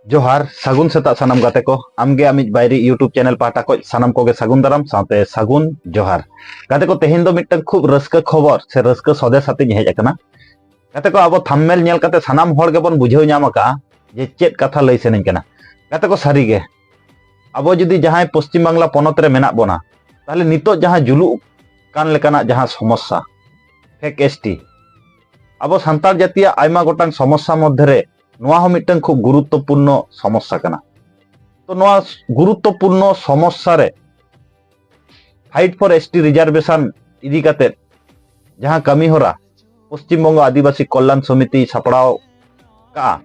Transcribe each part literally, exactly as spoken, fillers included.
ᱡᱚᱦᱟᱨ, ᱥᱟᱹᱜᱩᱱ ᱥᱮᱛᱟᱜ ᱥᱟᱱᱟᱢ ᱜᱟᱛᱮ ᱠᱚ᱾ ᱟᱢᱜᱮ ᱟᱢᱤᱡ ᱵᱟᱭᱨᱤ YouTube ᱪᱮᱱᱮᱞ ᱯᱟᱦᱴᱟ ᱠᱷᱚᱱ ᱥᱟᱱᱟᱢ ᱠᱚᱜᱮ ᱥᱟᱹᱜᱩᱱ ᱫᱟᱨᱟᱢ ᱥᱟᱶᱛᱮ ᱥᱟᱹᱜᱩᱱ ᱡᱚᱦᱟᱨ᱾ ᱜᱟᱛᱮ ᱠᱚ, ᱛᱮᱦᱮᱧ ᱫᱚ ᱢᱤᱫᱴᱟᱝ ᱠᱷᱩᱵ ᱨᱟᱹᱥᱠᱟᱹ ᱠᱷᱚᱵᱚᱨ ᱥᱮ ᱨᱟᱹᱥᱠᱟᱹ ᱥᱚᱫᱮ ᱥᱟᱛᱮᱧ ᱦᱮᱡ ᱟᱠᱟᱱᱟ᱾ ᱜᱟᱛᱮ ᱠᱚ, ᱟᱵᱚ ᱛᱷᱟᱢᱵᱱᱮᱞ ᱧᱮᱞ ᱠᱟᱛᱮ ᱥᱟᱱᱟᱢ ᱦᱚᱲ ᱜᱮᱵᱚᱱ ᱵᱩᱡᱷᱟᱹᱣ ᱧᱟᱢ ᱟᱠᱟᱫᱼᱟ ᱡᱮ ᱪᱮᱫ ᱠᱟᱛᱷᱟ ᱞᱟᱹᱭ ᱥᱟᱱᱟᱧ ᱠᱟᱱᱟ᱾ ᱜᱟᱛᱮ ᱠᱚ, ᱥᱟᱹᱨᱤᱜᱮ ᱟᱵᱚ ᱡᱩᱫᱤ ᱡᱟᱦᱟᱸᱭ ᱯᱚᱥᱪᱤᱢ ᱵᱟᱝᱞᱟ ᱯᱚᱱᱚᱛ ᱨᱮ ᱢᱮᱱᱟᱜ ᱵᱚᱱᱟ, ᱛᱟᱦᱚᱞᱮ ᱱᱤᱛᱚᱜ ᱡᱟᱦᱟᱸ ᱡᱩᱞᱩᱜ ᱠᱟᱱ ᱞᱮᱠᱟᱱᱟᱜ ᱡᱟᱦᱟᱸ ᱥᱚᱢᱚᱥᱥᱟ, ᱯᱷᱮᱠ ᱮᱥᱴᱤ, ᱟᱵᱚ ᱥᱟᱱᱛᱟᱲ ᱡᱟᱹᱛᱤᱭᱟᱜ ᱟᱭᱢᱟ ᱜᱚᱴᱟᱝ ᱥᱚᱢᱚᱥᱥᱟ ᱢᱚᱫᱽᱫᱷᱮ ᱨᱮ ᱱᱚᱣᱟ ᱦᱚᱸ ᱢᱤᱫᱴᱟᱝ ᱠᱷᱩᱵ ᱜᱩᱨᱩᱛᱛᱚᱯᱩᱨᱱᱚ ᱥᱚᱢᱚᱥᱥᱟ ᱠᱟᱱᱟ᱾ ᱛᱚ ᱱᱚᱣᱟ ᱜᱩᱨᱩᱛᱛᱚᱯᱩᱨᱱᱚ ᱥᱚᱢᱚᱥᱥᱟ ᱨᱮ Fight for S T reservation ᱤᱫᱤ ᱠᱟᱛᱮ ᱡᱟᱦᱟᱸ ᱠᱟᱹᱢᱤ ᱦᱚᱨᱟ ᱯᱚᱥᱪᱤᱢ ᱵᱚᱝᱜᱚ ᱟᱹᱫᱤᱵᱟᱹᱥᱤ ᱠᱚᱞᱞᱟᱱ ᱥᱚᱢᱤᱛᱤᱭ ᱥᱟᱯᱲᱟᱣ ᱠᱟᱜᱼᱟ,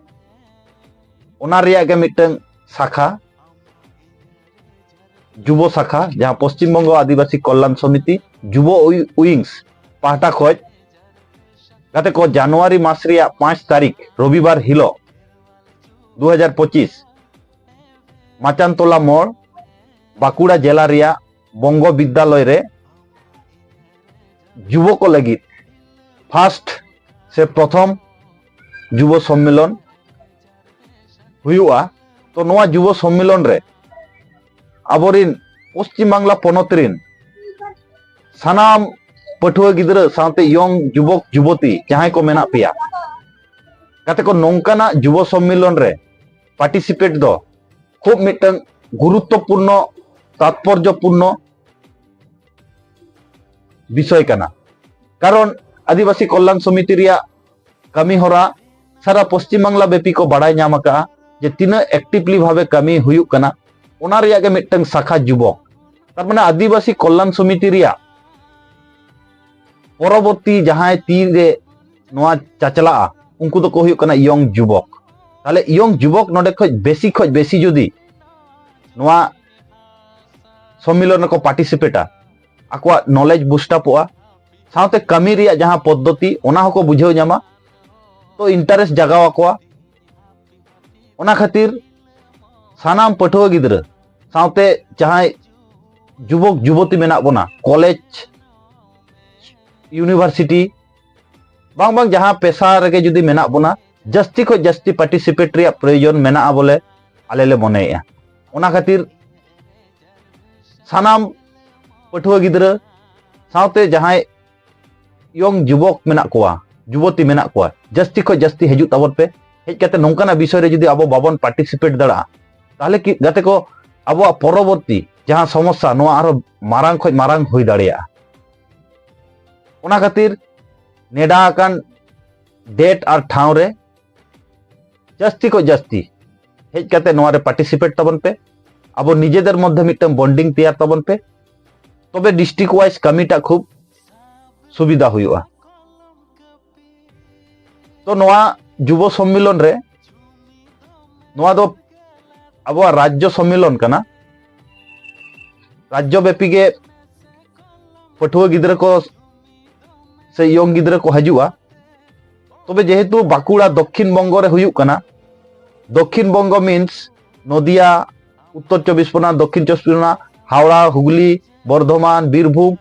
ᱚᱱᱟ ᱨᱮᱭᱟᱜ ᱜᱮ ᱢᱤᱫᱴᱟᱝ ᱥᱟᱠᱷᱟ, ᱡᱩᱵᱚ ᱥᱟᱠᱷᱟ, ᱡᱟᱦᱟᱸ ᱯᱚᱥᱪᱤᱢ ᱵᱚᱝᱜᱚ ᱟᱹᱫᱤᱵᱟᱹᱥᱤ ᱠᱚᱞᱞᱟᱱ ᱥᱚᱢᱤᱛᱤ ᱡᱩᱵᱚ ᱩᱭ-, ᱩᱭᱤᱝᱥ ᱯᱟᱦᱴᱟ ᱠᱷᱚᱱ, ᱜᱟᱛᱮ ᱠᱚ, ᱡᱟᱱᱩᱣᱟᱨᱤ ᱢᱟᱥ ᱨᱮᱭᱟᱜ ᱯᱟᱸᱪ ᱛᱟᱹᱨᱤᱠᱷ ᱨᱚᱵᱤᱵᱟᱨ ᱦᱤᱞᱳᱜ ᱫᱩ ᱦᱟᱡᱟᱨ ᱯᱚᱸᱪᱤᱥ ᱢᱟᱪᱟᱱᱛᱚᱞᱟ ᱢᱳᱲ, ᱵᱟᱸᱠᱩᱲᱟ ᱡᱮᱞᱟ ᱨᱮᱭᱟᱜ ᱵᱚᱝᱜᱚ ᱵᱤᱫᱽᱫᱟᱞᱚᱭ ᱨᱮ ᱡᱩᱵᱚ ᱠᱚ ᱞᱟᱹᱜᱤᱫ ᱯᱷᱟᱥᱴ ᱥᱮ ᱯᱨᱚᱛᱷᱚᱢ ᱡᱩᱵᱚ ᱥᱚᱢᱢᱮᱞᱚᱱ ᱦᱩᱭᱩᱜᱼᱟ᱾ ᱛᱚ ᱱᱚᱣᱟ ᱡᱩᱵᱚ ᱥᱚᱢᱢᱮᱞᱚᱱ ᱨᱮ ᱟᱵᱚᱨᱤᱱ ᱯᱚᱥᱪᱤᱢ ᱵᱟᱝᱞᱟ ᱯᱚᱱᱚᱛ ᱨᱤᱱ ᱥᱟᱱᱟᱢ ᱯᱟᱹᱴᱷᱩᱣᱟᱹ ᱜᱤᱫᱽᱨᱟᱹ ᱥᱟᱶᱛᱮ ᱭᱚᱝ ᱡᱩᱵᱚᱠ ᱡᱩᱵᱚᱛᱤ ᱡᱟᱦᱟᱸᱭ ᱠᱚ ᱢᱮᱱᱟᱜ ᱯᱮᱭᱟ, ᱜᱟᱛᱮ ᱠᱚ, ᱱᱚᱝᱠᱟᱱᱟᱜ ᱡᱩᱵᱚ ᱥᱚᱢᱢᱮᱞᱚᱱ ᱨᱮ ᱯᱟᱨᱴᱤᱥᱤᱯᱮᱴ ᱫᱚ ᱠᱷᱩᱵ ᱢᱤᱫᱴᱟᱝ ᱜᱩᱨᱩᱛᱛᱚᱯᱩᱨᱱᱚ, ᱛᱟᱛᱯᱚᱨᱡᱚᱯᱩᱨᱱᱚ ᱵᱤᱥᱚᱭ ᱠᱟᱱᱟ᱾ ᱠᱟᱨᱚᱱ ᱟᱹᱫᱤᱵᱟᱹᱥᱤ ᱠᱚᱞᱞᱟᱱ ᱥᱚᱢᱤᱛᱤ ᱨᱮᱭᱟᱜ ᱠᱟᱹᱢᱤ ᱦᱚᱨᱟ ᱥᱟᱨᱟ ᱯᱚᱥᱪᱤᱢ ᱵᱟᱝᱞᱟ ᱵᱮᱯᱤ ᱠᱚ ᱵᱟᱲᱟᱭ ᱧᱟᱢ ᱟᱠᱟᱫᱼᱟ ᱡᱮ ᱛᱤᱱᱟᱹᱜ ᱮᱠᱴᱤᱵᱷᱞᱤ ᱵᱷᱟᱵᱮ ᱠᱟᱹᱢᱤ ᱦᱩᱭᱩᱜ ᱠᱟᱱᱟ, ᱚᱱᱟ ᱨᱮᱭᱟᱜ ᱜᱮ ᱢᱤᱫᱴᱟᱝ ᱥᱟᱠᱷᱟ ᱡᱩᱵᱚᱠ᱾ ᱛᱟᱨ ᱢᱟᱱᱮ ᱟᱹᱫᱤᱵᱟᱹᱥᱤ ᱠᱚᱞᱞᱟᱱ ᱥᱚᱢᱤᱛᱤ ᱨᱮᱭᱟᱜ ᱯᱚᱨᱚᱵᱚᱨᱛᱤ ᱡᱟᱦᱟᱸᱭ ᱛᱤᱨᱮ ᱱᱚᱣᱟ ᱪᱟᱪᱞᱟᱜᱼᱟ, ᱩᱱᱠᱩ ᱫᱚᱠᱚ ᱦᱩᱭᱩᱜ ᱠᱟᱱᱟ ᱭᱚᱝ ᱡᱩᱵᱚᱠ᱾ ᱛᱟᱦᱞᱮ ᱭᱚᱝ ᱡᱩᱵᱚᱠ ᱱᱚᱰᱮ ᱠᱷᱚᱡ ᱵᱮᱥᱤ ᱠᱷᱚᱡ ᱵᱮᱥᱤ ᱡᱩᱫᱤ ᱱᱚᱣᱟ ᱥᱚᱢᱢᱮᱞᱚᱱ ᱨᱮᱠᱚ ᱯᱟᱨᱴᱤᱥᱤᱯᱮᱴᱟ, ᱟᱠᱚᱣᱟᱜ ᱱᱚᱞᱮᱡᱽ ᱵᱩᱥᱴ ᱟᱯᱚᱜᱼᱟ, ᱥᱟᱶᱛᱮ ᱠᱟᱹᱢᱤ ᱨᱮᱭᱟᱜ ᱡᱟᱦᱟᱸ ᱯᱚᱫᱽᱫᱷᱚᱛᱤ, ᱚᱱᱟ ᱦᱚᱸᱠᱚ ᱵᱩᱡᱷᱟᱹᱣ ᱧᱟᱢᱟ, ᱛᱚ ᱤᱱᱴᱟᱨᱮᱥᱴ ᱡᱟᱜᱟᱣ ᱟᱠᱚᱣᱟ᱾ ᱚᱱᱟ ᱠᱷᱟᱹᱛᱤᱨ ᱥᱟᱱᱟᱢ ᱯᱟᱹᱴᱷᱩᱣᱟᱹ ᱜᱤᱫᱽᱨᱟᱹ ᱥᱟᱶᱛᱮ ᱡᱟᱦᱟᱸᱭ ᱡᱩᱵᱚᱠ ᱡᱩᱵᱚᱛᱤ ᱢᱮᱱᱟᱜ ᱵᱚᱱᱟ, ᱠᱚᱞᱮᱡᱽ, ᱤᱭᱩᱱᱤᱵᱷᱟᱨᱥᱤᱴᱤ, ᱵᱟᱝ ᱵᱟᱝ ᱡᱟᱦᱟᱸ ᱯᱮᱥᱟ ᱨᱮᱜᱮ ᱡᱩᱫᱤ ᱢᱮᱱᱟᱜ ᱵᱚᱱᱟ, ᱡᱟᱹᱥᱛᱤ ᱠᱷᱚᱱ ᱡᱟᱹᱥᱛᱤ ᱯᱟᱨᱴᱤᱥᱤᱯᱮᱴ ᱨᱮᱭᱟᱜ ᱯᱨᱚᱭᱳᱡᱚᱱ ᱢᱮᱱᱟᱜᱼᱟ ᱵᱚᱞᱮ ᱟᱞᱮ ᱞᱮ ᱢᱚᱱᱮᱭᱮᱫᱼᱟ᱾ ᱚᱱᱟ ᱠᱷᱟᱹᱛᱤᱨ ᱥᱟᱱᱟᱢ ᱯᱟᱹᱴᱷᱩᱣᱟᱹ ᱜᱤᱫᱽᱨᱟᱹ ᱥᱟᱶᱛᱮ ᱡᱟᱦᱟᱸᱭ ᱭᱚᱝ ᱡᱩᱵᱚᱠ ᱢᱮᱱᱟᱜ ᱠᱚᱣᱟ, ᱡᱩᱵᱚᱛᱤ ᱢᱮᱱᱟᱜ ᱠᱚᱣᱟ, ᱡᱟᱹᱥᱛᱤ ᱠᱷᱚᱱ ᱡᱟᱹᱥᱛᱤ ᱦᱤᱡᱩᱜ ᱛᱟᱵᱚᱱ ᱯᱮ᱾ ᱦᱮᱡ ᱠᱟᱛᱮ ᱱᱚᱝᱠᱟᱱᱟᱜ ᱵᱤᱥᱚᱭ ᱨᱮ ᱡᱩᱫᱤ ᱟᱵᱚ ᱵᱟᱵᱚᱱ ᱯᱟᱨᱴᱤᱥᱤᱯᱮᱴ ᱫᱟᱲᱮᱭᱟᱜᱼᱟ, ᱛᱟᱦᱚᱞᱮ ᱠᱤ ᱜᱟᱛᱮ ᱠᱚ, ᱟᱵᱚᱣᱟᱜ ᱯᱚᱨᱚᱵᱚᱨᱛᱤ ᱡᱟᱦᱟᱸ ᱥᱚᱢᱚᱥᱥᱟ, ᱱᱚᱣᱟ ᱟᱨᱦᱚᱸ ᱢᱟᱨᱟᱝ ᱠᱷᱚᱱ ᱢᱟᱨᱟᱝ ᱦᱩᱭ ᱫᱟᱲᱮᱭᱟᱜᱼᱟ᱾ ᱚᱱᱟ ᱠᱷᱟᱹᱛᱤᱨ ᱱᱮᱰᱟ ᱟᱠᱟᱱ ᱰᱮᱴ ᱟᱨ ᱴᱷᱟᱶ ᱨᱮ ᱡᱟᱹᱥᱛᱤ ᱠᱷᱚᱱ ᱡᱟᱹᱥᱛᱤ ᱦᱮᱡ ᱠᱟᱛᱮ ᱱᱚᱣᱟ ᱨᱮ ᱯᱟᱨᱴᱤᱥᱤᱯᱮᱴ ᱛᱟᱵᱚᱱ ᱯᱮ᱾ ᱟᱵᱚ ᱱᱤᱡᱮᱫᱮᱨ ᱢᱚᱫᱽᱫᱷᱮ ᱢᱤᱫᱴᱟᱝ ᱵᱚᱱᱰᱤᱝ ᱛᱮᱭᱟᱨ ᱛᱟᱵᱚᱱ ᱯᱮ, ᱛᱚᱵᱮ ᱰᱤᱥᱴᱨᱤᱠᱴ ᱣᱟᱭᱤᱡ ᱠᱟᱹᱢᱤᱴᱟᱜ ᱠᱷᱩᱵ ᱥᱩᱵᱤᱫᱷᱟ ᱦᱩᱭᱩᱜᱼᱟ᱾ ᱛᱚ ᱱᱚᱣᱟ ᱡᱩᱵᱚ ᱥᱚᱢᱢᱮᱞᱚᱱ ᱨᱮ, ᱱᱚᱣᱟ ᱫᱚ ᱟᱵᱚᱣᱟᱜ ᱨᱟᱡᱽᱡᱚ ᱥᱚᱢᱢᱮᱞᱚᱱ ᱠᱟᱱᱟ, ᱨᱟᱡᱽᱡᱚ ᱵᱮᱯᱤ ᱜᱮ ᱯᱟᱹᱴᱷᱩᱣᱟᱹ ᱜᱤᱫᱽᱨᱟᱹ ᱠᱚ ᱥᱮ ᱭᱚᱝ ᱜᱤᱫᱽᱨᱟᱹ ᱠᱚ ᱦᱤᱡᱩᱜᱼᱟ᱾ ᱛᱚᱵᱮ ᱡᱮᱦᱮᱛᱩ ᱵᱟᱸᱠᱩᱲᱟ ᱫᱚᱠᱠᱷᱤᱱ ᱵᱚᱝᱜᱚ ᱨᱮ ᱦᱩᱭᱩᱜ ᱠᱟᱱᱟ, ᱫᱚᱠᱠᱷᱤᱱ ᱵᱚᱝᱜᱚ ᱢᱤᱱᱥ ᱱᱚᱫᱤᱭᱟ, ᱩᱛᱛᱚᱨ ᱪᱚᱵᱵᱤᱥ ᱯᱚᱨᱜᱚᱱᱟ, ᱫᱚᱠᱠᱷᱤᱱ ᱪᱚᱵᱵᱤᱥ ᱯᱚᱨᱜᱚᱱᱟ, ᱦᱟᱣᱲᱟ, ᱦᱩᱜᱽᱞᱤ, ᱵᱚᱨᱫᱷᱚᱢᱟᱱ, ᱵᱤᱨᱵᱷᱩᱢ,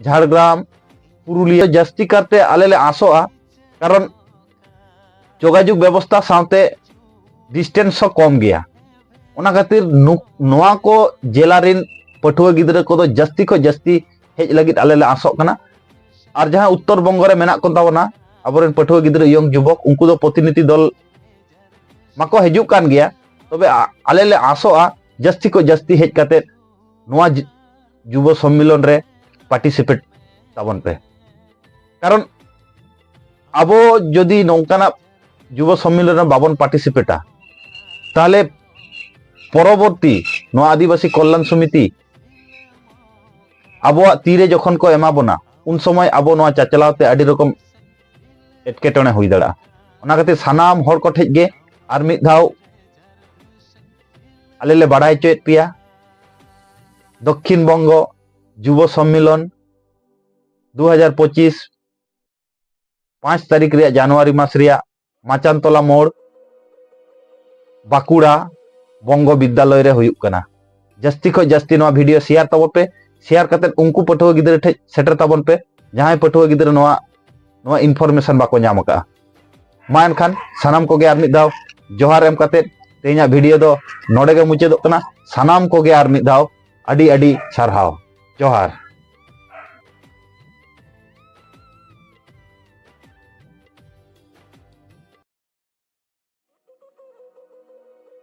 ᱡᱷᱟᱲᱜᱨᱟᱢ, ᱯᱩᱨᱩᱞᱤᱭᱟᱹ᱾ ᱡᱟᱹᱥᱛᱤ ᱠᱟᱨᱛᱮ ᱟᱞᱮ ᱞᱮ ᱟᱥᱚᱜᱼᱟ, ᱠᱟᱨᱚᱱ ᱡᱳᱜᱟᱡᱳᱜᱽ ᱵᱮᱵᱚᱥᱛᱷᱟ ᱥᱟᱶᱛᱮ ᱰᱤᱥᱴᱮᱱᱥ ᱦᱚᱸ ᱠᱚᱢ ᱜᱮᱭᱟ᱾ ᱚᱱᱟ ᱠᱷᱟᱹᱛᱤᱨ ᱱᱩ- ᱱᱚᱣᱟ ᱠᱚ ᱡᱮᱞᱟ ᱨᱮᱱ ᱯᱟᱹᱴᱷᱩᱣᱟᱹ ᱜᱤᱫᱽᱨᱟᱹ ᱠᱚᱫᱚ ᱡᱟᱹᱥᱛᱤ ᱠᱷᱚᱱ ᱡᱟᱹᱥᱛᱤ ᱦᱮᱡ ᱞᱟᱹᱜᱤᱫ ᱟᱞᱮ ᱞᱮ ᱟᱥᱚᱜ ᱠᱟᱱᱟ᱾ ᱟᱨ ᱡᱟᱦᱟᱸ ᱩᱛᱛᱚᱨ ᱵᱚᱝᱜᱚ ᱨᱮ ᱢᱮᱱᱟᱜ ᱠᱚ ᱛᱟᱵᱚᱱᱟ ᱟᱵᱚᱨᱮᱱ ᱯᱟᱹᱴᱷᱩᱣᱟᱹ ᱜᱤᱫᱽᱨᱟᱹ ᱭᱚᱝ ᱡᱩᱵᱚᱠ, ᱩᱱᱠᱩ ᱫᱚ ᱯᱨᱚᱛᱤᱱᱤᱫᱷᱤ ᱫᱚᱞ ᱢᱟᱠᱚ ᱦᱤᱡᱩᱜ ᱠᱟᱱ ᱜᱮᱭᱟ, ᱛᱚᱵᱮ ᱟ- ᱟᱞᱮ ᱞᱮ ᱟᱥᱚᱜᱼᱟ ᱡᱟᱹᱥᱛᱤ ᱠᱷᱚᱱ ᱡᱟᱹᱥᱛᱤ ᱦᱮᱡ ᱠᱟᱛᱮ ᱱᱚᱣᱟ ᱡᱩ- ᱡᱩᱵᱚ ᱥᱚᱢᱢᱮᱞᱚᱱ ᱨᱮ ᱯᱟᱨᱴᱤᱥᱤᱯᱮᱴ ᱛᱟᱵᱚᱱ ᱯᱮ᱾ ᱠᱟᱨᱚᱱ ᱟᱵᱚ ᱡᱩᱫᱤ ᱱᱚᱝᱠᱟᱱᱟᱜ ᱡᱩᱵᱚ ᱥᱚᱢᱢᱮᱞᱚᱱ ᱨᱮ ᱵᱟᱵᱚᱱ ᱯᱟᱨᱴᱤᱥᱤᱯᱮᱴᱟ, ᱛᱟᱦᱚᱞᱮ ᱯᱚᱨᱚᱵᱚᱨᱛᱤ ᱱᱚᱣᱟ ᱟᱹᱫᱤᱵᱟᱹᱥᱤ ᱠᱚᱞᱞᱟᱱ ᱥᱚᱢᱤᱛᱤ ᱟᱵᱚᱣᱟᱜ ᱛᱤᱨᱮ ᱡᱚᱠᱷᱚᱱ ᱠᱚ ᱮᱢᱟ ᱵᱚᱱᱟ, ᱩᱱ ᱥᱚᱢᱚᱭ ᱟᱵᱚ ᱱᱚᱣᱟ ᱪᱟᱪᱞᱟᱣ ᱛᱮ ᱟᱹᱰᱤ ᱨᱚᱠᱚᱢ ᱮᱴᱠᱮᱴᱚᱬᱮ ᱦᱩᱭ ᱫᱟᱲᱮᱭᱟᱜᱼᱟ᱾ ᱚᱱᱟ ᱠᱷᱟᱹᱛᱤᱨ ᱥᱟᱱᱟᱢ ᱦᱚᱲ ᱠᱚᱴᱷᱮᱱ ᱜᱮ ᱟᱨ ᱢᱤᱫ ᱫᱷᱟᱣ ᱟᱞᱮ ᱞᱮ ᱵᱟᱲᱟᱭ ᱦᱚᱪᱚᱭᱮᱫ ᱯᱮᱭᱟ, ᱫᱚᱠᱠᱷᱤᱱ ᱵᱚᱝᱜᱚ ᱡᱩᱵᱚ ᱥᱚᱢᱢᱮᱞᱚᱱ ᱫᱩ ᱦᱟᱡᱟᱨ ᱯᱚᱸᱪᱤᱥ ᱯᱟᱸᱪ ᱛᱟᱹᱨᱤᱠᱷ ᱨᱮᱭᱟᱜ ᱡᱟᱱᱩᱣᱟᱨᱤ ᱢᱟᱥ ᱨᱮᱭᱟᱜ ᱢᱟᱪᱟᱱᱛᱚᱞᱟ ᱢᱳᱲ, ᱵᱟᱸᱠᱩᱲᱟ ᱵᱚᱝᱜᱚ ᱵᱤᱫᱽᱫᱟᱞᱚᱭ ᱨᱮ ᱦᱩᱭᱩᱜ ᱠᱟᱱᱟ᱾ ᱡᱟᱹᱥᱛᱤ ᱠᱷᱚᱱ ᱡᱟᱹᱥᱛᱤ ᱱᱚᱣᱟ ᱵᱷᱤᱰᱤᱭᱳ ᱥᱮᱭᱟᱨ ᱛᱟᱵᱚᱱ ᱯᱮ᱾ ᱥᱮᱭᱟᱨ ᱠᱟᱛᱮ ᱩᱱᱠᱩ ᱯᱟᱹᱴᱷᱩᱣᱟᱹ ᱜᱤᱫᱽᱨᱟᱹ ᱴᱷᱮᱱ ᱥᱮᱴᱮᱨ ᱛᱟᱵᱚᱱ ᱯᱮ, ᱡᱟᱦᱟᱸᱭ ᱯᱟᱹᱴᱷᱩᱣᱟᱹ ᱜᱤᱫᱽᱨᱟᱹ ᱱᱚᱣᱟ ᱱᱚᱣᱟ ᱤᱱᱯᱷᱚᱨᱢᱮᱥᱚᱱ ᱵᱟᱠᱚ ᱧᱟᱢ ᱟᱠᱟᱫᱼᱟ᱾ ᱢᱟ ᱮᱱᱠᱷᱟᱱ ᱥᱟᱱᱟᱢ ᱠᱚᱜᱮ ᱟᱨ ᱢᱤᱫ ᱫᱷᱟᱣ ᱡᱚᱦᱟᱨ ᱮᱢ ᱠᱟᱛᱮ ᱛᱮᱦᱮᱧᱟᱜ ᱵᱷᱤᱰᱤᱭᱳ ᱫᱚ ᱱᱚᱰᱮ ᱜᱮ ᱢᱩᱪᱟᱹᱫᱚᱜ ᱠᱟᱱᱟ᱾ ᱥᱟᱱᱟᱢ ᱠᱚᱜᱮ ᱟᱨ ᱢᱤᱫ ᱫᱷᱟᱣ ᱟᱹᱰᱤ ᱟᱹᱰᱤ ᱥᱟᱨᱦᱟᱣ᱾ ᱡᱚᱦᱟᱨ᱾